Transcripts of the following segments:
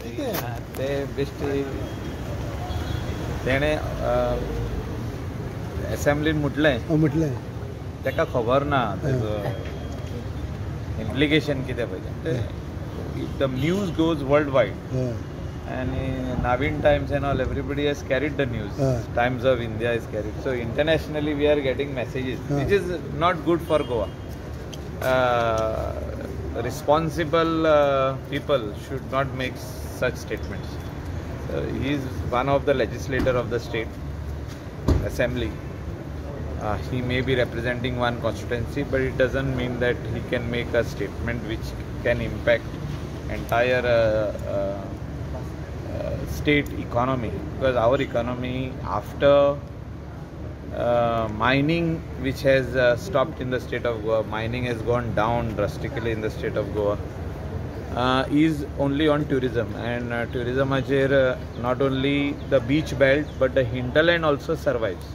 ते बेश्टे तेणें असेंब्लीन म्हटलें म्हटलें ताका खबर ना तेजो इम्प्लिकेशन कितें पळय. The news goes world wide आनी Navhind Times and all everybody has carried the news. Times of India is carried. So internationally we are getting messages which is not good for Goa. Responsible people should not make such statements. He is one of the legislator of the state assembly. He may be representing one constituency, but it doesn't mean that he can make a statement which can impact entire state economy. Because our economy, after mining, which has stopped in the state of Goa, mining has gone down drastically in the state of Goa, is only on tourism. And tourism acher not only the beach belt but the hinterland also survives.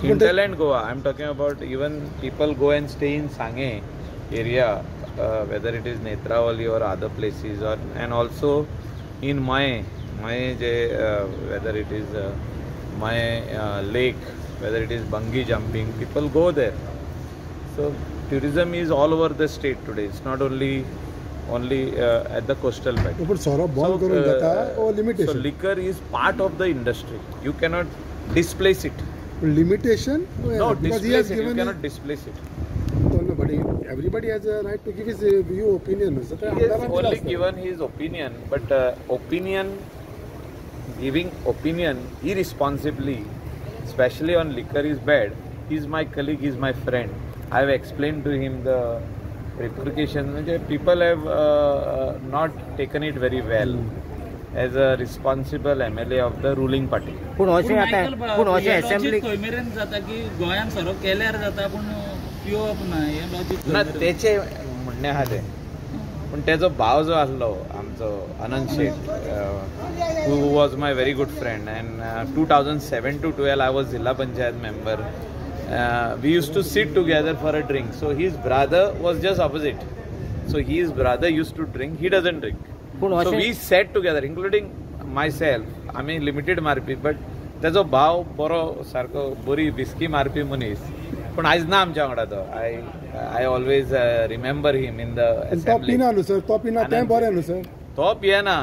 Hinterland Goa, I am talking about. Even people go and stay in Sange area, whether it is Netravali or other places, or and also in Maye je, whether it is Maye lake, whether it is bungee jumping, people go there. So tourism is all over the state today. It's not only at the coastal belt. So, so liquor is part of the industry. You cannot displace it. Limitation? No, displace it. You cannot displace it. But everybody has a right to give his view, opinion. He has only given his opinion, but giving opinion irresponsibly, especially on liquor, is bad. He is my colleague, he is my friend. I have explained to him the repercussions. People have not taken it very well as a responsible MLA of the ruling party. पूण अशें आतां पूण अशें assembly खंय मेरेन जाता की गोंयांत सोरो केल्यार जाता पूण पिवप ना, हें लॉजीक ना. तेचें म्हणणें आहा तें, पूण तेजो भाव जो आसलो आमचो Anand Shet, who was my very good friend, and 2007 to 12 I was Zilla Panchayat member. We used to sit together for a drink. So his brother was just opposite. So his brother used to drink, he doesn't drink. So we sat together, including myself. आमी limited मारपी, but तेजो भाव बरो सारको बरी whisky मारपी मनीस, पूण आयज ना आमच्या वांगडा तो. I always remember him in the assembly. तो पिना न्हू सर, तो पिना तें बरें न्हू सर, तो पियेना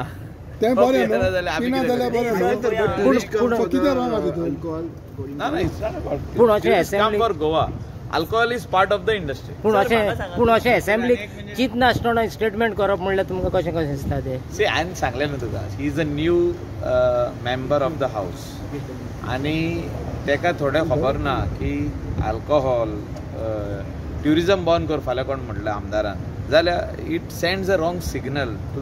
तें बरें न्हू, पिना जाल्यार बरें न्हू. कितें wrong आसा तितून? ना ना, it's not about come for Goa. Alcohol is part of the industry. पूण अशें असेंब्लीक चिंतनासतना स्टेटमेंट करप म्हणल्यार तुमकां कशें कशें दिसता तें? सी, हांवें सांगलें न्हू तुका, he is a new member of the house आनी तेका थोडें खबर ना की अल्कोहोल ट्युरिजम बंद कर फाल्यां कोण म्हटलें आमदारान जाल्यार it sends a wrong signal to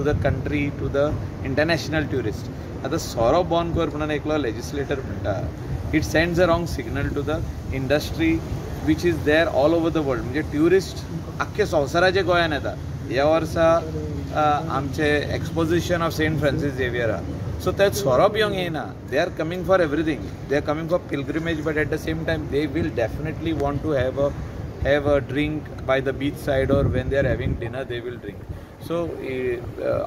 the country, to the international tourist. आतां सोरो बंद कर म्हणून एकलो लेजिस्लेटर म्हणटा, it sends a wrong signal to the industry which is there all over the world. म्हणजे ट्युरिस्ट आख्खे संवसाराचे गोंयान येता. ह्या वर्सा आमचे exposition of Saint Francis Xavier आहा, सो ते सोरो पिवंक येयना. They are coming for everything, they are coming for pilgrimage, but at the same time they will definitely want to have a drink by the beach side, or when they are having dinner they will drink. So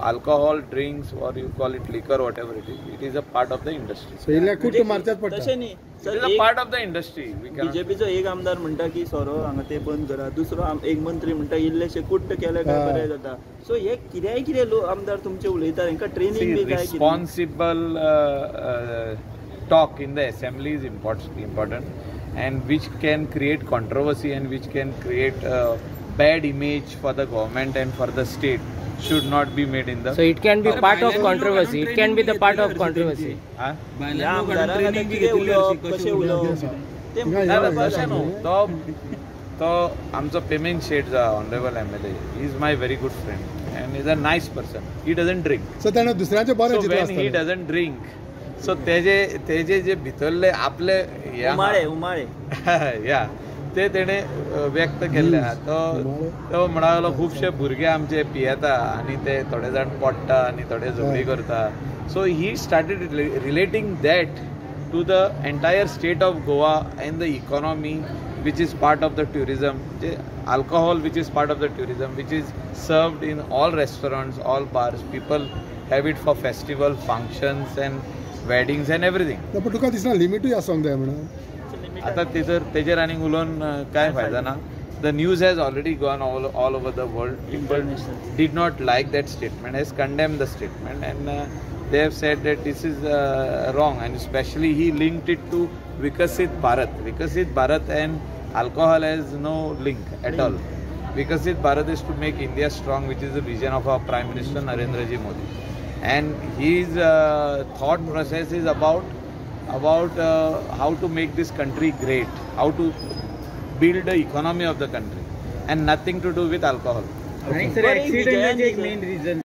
alcohol drinks, or you call it liquor, whatever it is, it is a part of the industry. So इल्ले कुट्ट मारच्याच पडटा. तशें न्ही, it is a part of the industry. बीजेपीचो एक आमदार म्हणटा की सोरो हांगा ते बंद करा, दुसरो एक मंत्री म्हणटा इल्लेशे कुट्ट केले काय बरें जाता. सो हे कित्याय कितें लोक आमदार तुमचे उलयता, हेंकां ट्रेनिंग बी काय? Responsible talk in the assembly is important, and which can create controversy and which can create a bad image for the government and for the state should not be made in the. So it can be part of controversy. It can be the part of controversy. तो आमचो payment शेट जो honourable MLA, he is my very good friend and is a nice person. He doesn't drink. So ताणें दुसऱ्यांचें बरें चिंतलें आसतलें. He doesn't drink. So तेजे तेजे जे भितरले आपले उमाळे उमाळे या ते तेणे व्यक्त केल्ले आहा. तो तो म्हणा खुबशे भुरगे आमचे पियेता आनी ते थोडे जाण पडटा आनी थोडे झगडी करता. So he started relating that to the entire state of Goa and the economy which is part of the tourism, alcohol which is part of the tourism, which is served in all restaurants, all bars. People have it for festival functions and weddings and everything. पण तुका दिसना लिमिटूय आसोंक जाय म्हणून? आता तेजेर आनीक उलोवन कांय फायदा ना. The news has already gone all over the world. People did not like that statement, has condemned the statement, and they have said that this is wrong, and especially he linked it to Vikasit Bharat. Vikasit Bharat and alcohol has no link at all. Vikasit Bharat is to make India strong, which is the vision of our Prime Minister Narendra Ji Modi. And his thought process is about how to make this country great, how to build the economy of the country, and nothing to do with alcohol. Sir, accident main reason.